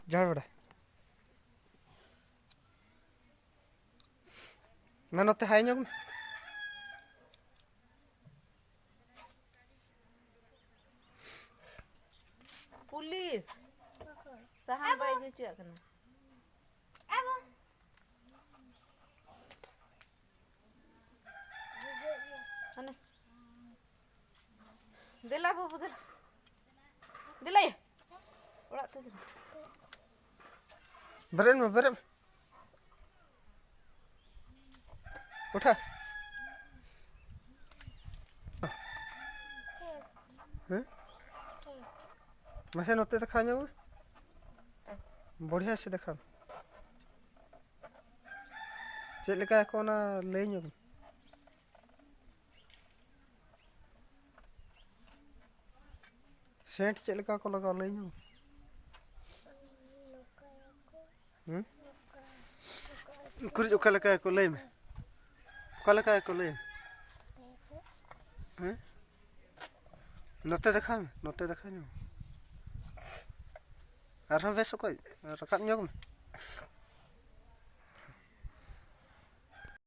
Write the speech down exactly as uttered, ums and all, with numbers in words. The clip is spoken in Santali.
ᱡᱚᱦᱟᱨ ᱵᱮᱲᱟ᱾ ᱢᱟ ᱱᱚᱛᱮ ᱦᱟᱭ ᱧᱚᱜ ᱢᱮ᱾ ᱯᱩᱞᱤᱥ ᱥᱟᱦᱟᱱ ᱵᱟᱭ ᱟᱹᱜᱩ ᱦᱚᱪᱚᱣᱟᱜ ᱠᱟᱱᱟ᱾ ᱦᱟᱱᱮ᱾ ᱫᱮᱞᱟ ᱵᱟᱹᱵᱩ, ᱫᱮᱞᱟ᱾ ᱫᱮᱞᱟᱭᱟ᱾ ᱚᱲᱟᱜ ᱛᱮ ᱫᱮᱞᱟ᱾ ᱵᱮᱨᱮᱫ ᱢᱮ, ᱵᱮᱨᱮᱫ ᱢᱮ᱾ ᱩᱴᱷᱟ᱾ ᱦᱮᱸ? ᱢᱟᱥᱮ ᱱᱚᱛᱮ ᱫᱮᱠᱷᱟᱣ ᱧᱚᱜ ᱢᱮ᱾ ᱵᱚᱲᱦᱤᱭᱟ ᱥᱮ ᱫᱮᱠᱷᱟᱣ ᱢᱮ᱾ ᱪᱮᱫ ᱞᱮᱠᱟᱭᱟᱠᱚ ᱚᱱᱟ ᱞᱟᱹᱭ ᱧᱚᱜ ᱢᱮ᱾ ᱥᱮᱱᱴ ᱪᱮᱫ ᱞᱮᱠᱟ ᱠᱚ ᱞᱟᱜᱟᱣᱟ ᱞᱟᱹᱭ ᱧᱚᱜ ᱢᱮ᱾ ᱦᱩᱸ? ᱩᱠᱩᱨᱤᱡ ᱚᱠᱟ ᱞᱮᱠᱟ ᱠᱚ ᱞᱟᱹᱭ ᱢᱮ᱾ ᱚᱠᱟ ᱞᱮᱠᱟ ᱠᱚ ᱞᱟᱹᱭ ᱢᱮ᱾ ᱦᱮᱸ? ᱱᱚᱛᱮ ᱫᱮᱠᱷᱟᱣ ᱢᱮ, ᱱᱚᱛᱮ ᱫᱮᱠᱷᱟᱣ ᱧᱚᱜ ᱢᱮ᱾ ᱟᱨᱦᱚᱸ ᱵᱮᱥ ᱚᱠᱚᱡ ᱨᱟᱠᱟᱵ ᱧᱚᱜ ᱢᱮ᱾